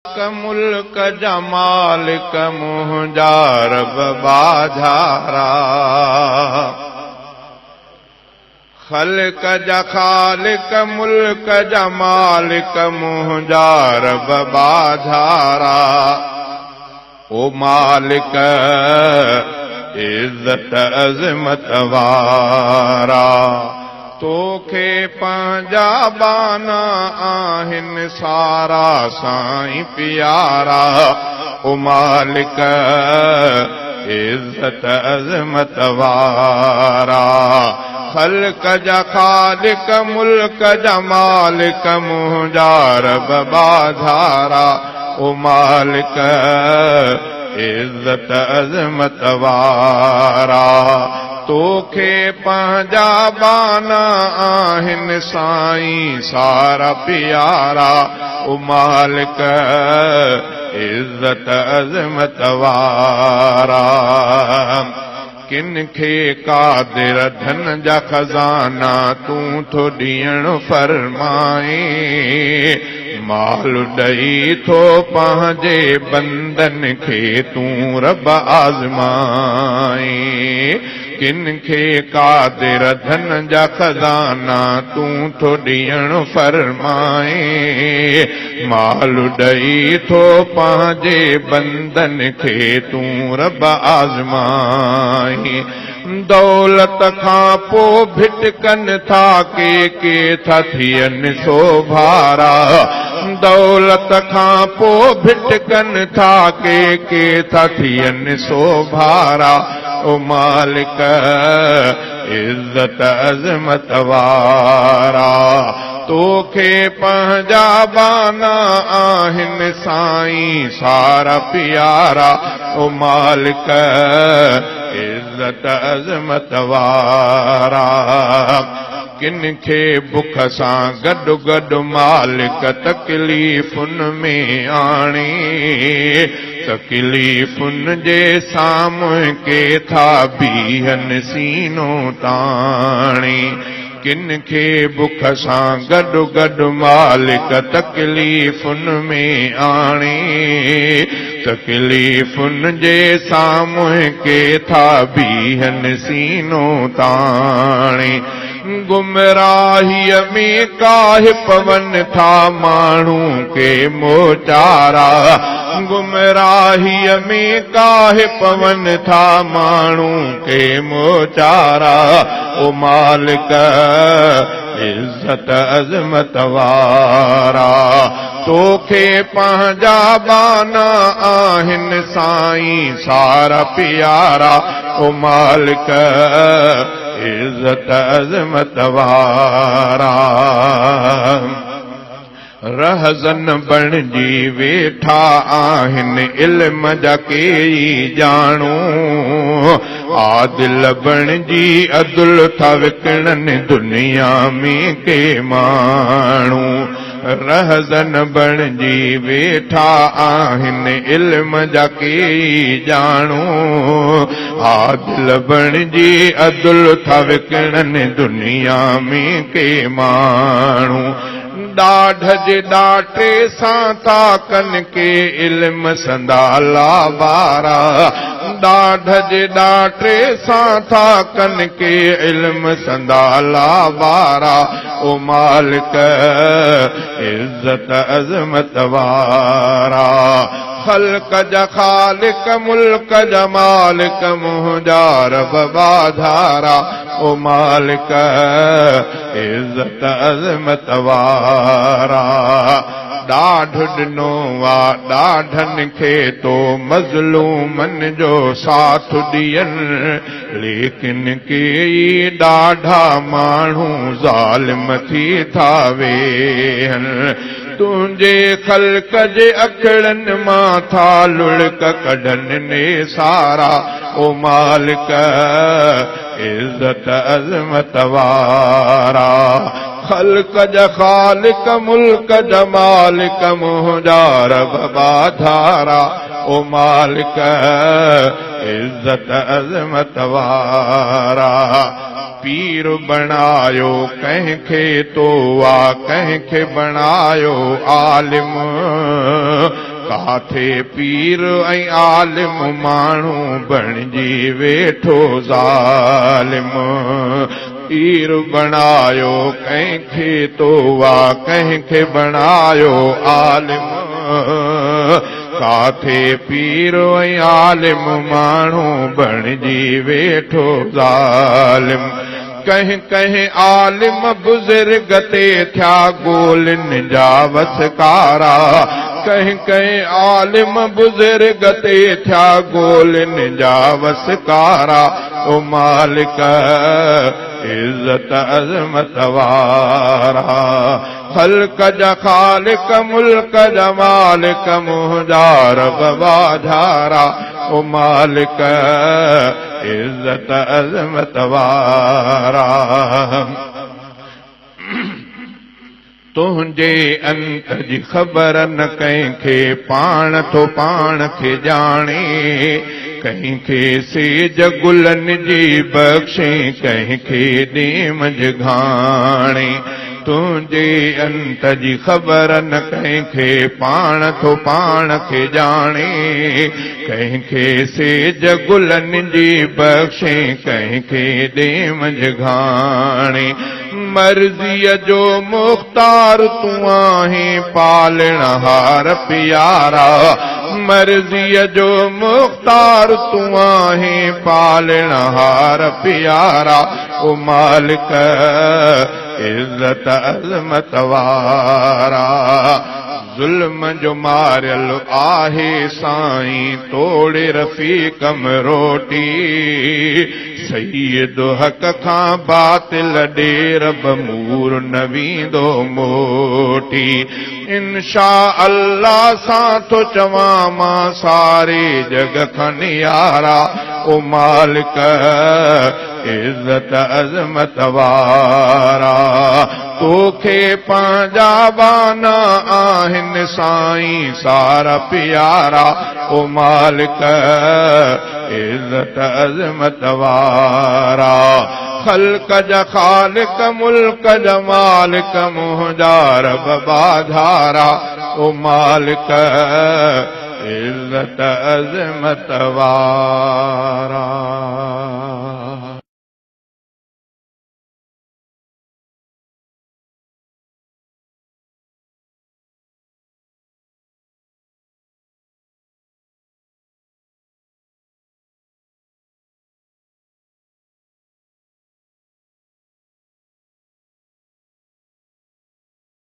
ملڪ جا مالڪ منهنجا رب ٻاجهارا. خلق جا خالق ملڪ جا مالڪ منهنجا رب ٻاجهارا. او مالڪ عزت عظمت وارا. توکي پنهنجا ٻانها آهن سارا سائين پيارا. او مالڪ عزت عظمت وارا. خلق جا خالق ملڪ جا مالڪ منهنجا رب ٻاجهارا. او مالڪ عزت عظمت وارا. توکي پنهنجا ٻانها آهن سائين سارا پيارا. او مالڪ عزت عظمت وارا. ڪن کي قادر ڌن جا خزانا تون ٿو ڏيڻ فرمائين. مال ڏئي ٿو پنهنجي بندن کي تون رب آزمائين. ڪن کي قادر ڌن جا خزانا تون ٿو ڏيڻ فرمائين. مال ڏئي ٿو پنهنجي بندن کي تون رب آزمائين. دولت کان پوءِ ڀٽڪن ٿا ڪي ڪي ٿا ٿين سوڀارا. دولت کان پوءِ ڀٽڪن ٿا ڪي ڪي ٿا ٿين سوڀارا. او مالڪ عزت عظمت وارا. توکي پنهنجا ٻانها آهن سائين سارا پيارا. او مالڪ عزت عظمت وارا. ڪن کي بک سان گڏ گڏ مالڪ تڪليفن ۾ آڻي. تڪليفن جي سامهون ڪي ٿا بيهن سينو تاڻي. ڪن کي بک سان گڏ گڏ مالڪ تڪليفن ۾ آڻي. تڪليفن جي سامهون ڪي ٿا بيهن سينو تاڻي. گمراهيء ۾ ڪاهي پون ٿا ماڻهو ڪي موچارا. گمراهيء ۾ ڪاهي پون ٿا ماڻهو ڪي موچارا. او مالڪ عزت عظمت وارا. توکي پنهنجا ٻانها آهن سائين سارا پيارا. او مالڪ عزت عظمت وارا. رهزن بڻجي ويٺا آهن علم جا ڪيئي ڄاڻو. عادل بڻجي عدل ٿا وڪڻن دنيا ۾ ڪي ماڻهو. رهزن بڻجي ويٺا آهن علم جا ڪيئي ڄاڻو. عادل بڻجي عدل ٿا وڪڻن دنيا ۾ ڪي ماڻهو. ڏاڍ جي ڏاٽي سان ٿا ڪن ڪي علم سندالا وارا. ڏاڍ جي ڏاٽي سان ٿا ڪن ڪي علم سندالا وارا. او مالڪ عزت عظمت وارا. خلق جا خالق ملڪ جا مالڪ منهنجا رب ٻاجهارا. او مالڪ عزت عظمت وارا. ڏاڍ ڏنو آ ڏاڍن کي تو مظلومن جو ساٿ ڏين. ليڪن ڪيئي ڏاڍا ماڻهو ظالم ٿي ٿا ويهن. تنهنجي خلق جي اکڙن مان ٿا لڙڪ ڪڍن نيسارا. او مالڪ عزت عظمت وارا. خلق جا خالق ملڪ جا مالڪ منهنجا رب ٻاجهارا. او مالڪ عزت عظمت وارا. پير بڻايو ڪنهن کي تو آ ڪنهن کي بڻايو عالم. ڪاٿي پير ۽ عالم ماڻهو بڻجي ويٺو ظالم. پير بڻايو ڪنهن کي تو آ ڪنهن کي بڻايو عالم. ڪاٿي پير ۽ عالم ماڻهو بڻجي ويٺو ظالم. ڪنهن ڪنهن عالم بزرگ تي ٿيا گولين جا وسڪارا. ڪنهن ڪنهن عالم بزرگ تي ٿيا گولين جا وسڪارا. او مالڪ عزت عظمت وارا. خلق جا خالق ملڪ جا مالڪ منهنجا رب ٻاجهارا. او مالڪ عزت عظمت وارا. تنهنجي انت جي خبر نه ڪنهن کي، پاڻ ٿو پاڻ کي ڄاڻي. ڪنهن کي سيج گلن جي بخشين، ڪنهن کي ڏينهن منجهه گهاڻي. تنهنجي انت جي خبر نه ڪنهن کي، پاڻ ٿو پاڻ کي ڄاڻي. ڪنهن کي سيج گلن جي بخشين، ڪنهن کي ڏينهن منجهه گهاڻي. مرضيء جو مختار تون آهين پالڻهار پيارا. مرضيء جو مختار تون آهين پالڻهار پيارا. او مالڪ عزت عظمت وارا. ظلم جو ماريل آهي سائين توڙي رفيق امروٽي. سيد حق کان باطل ڏي رب مور نه ويندو موٽي. انشاء الله سان ٿو چوان مان ساري جڳ کان نيارا. او مالڪ عزت عظمت وارا. توکي پنهنجا ٻانها آهن سائين سارا پيارا. او مالڪ عزت عظمت وارا. خلق جا خالق ملڪ جا مالڪ منهنجا رب ٻاجهارا. او مالڪ عزت عظمت وارا.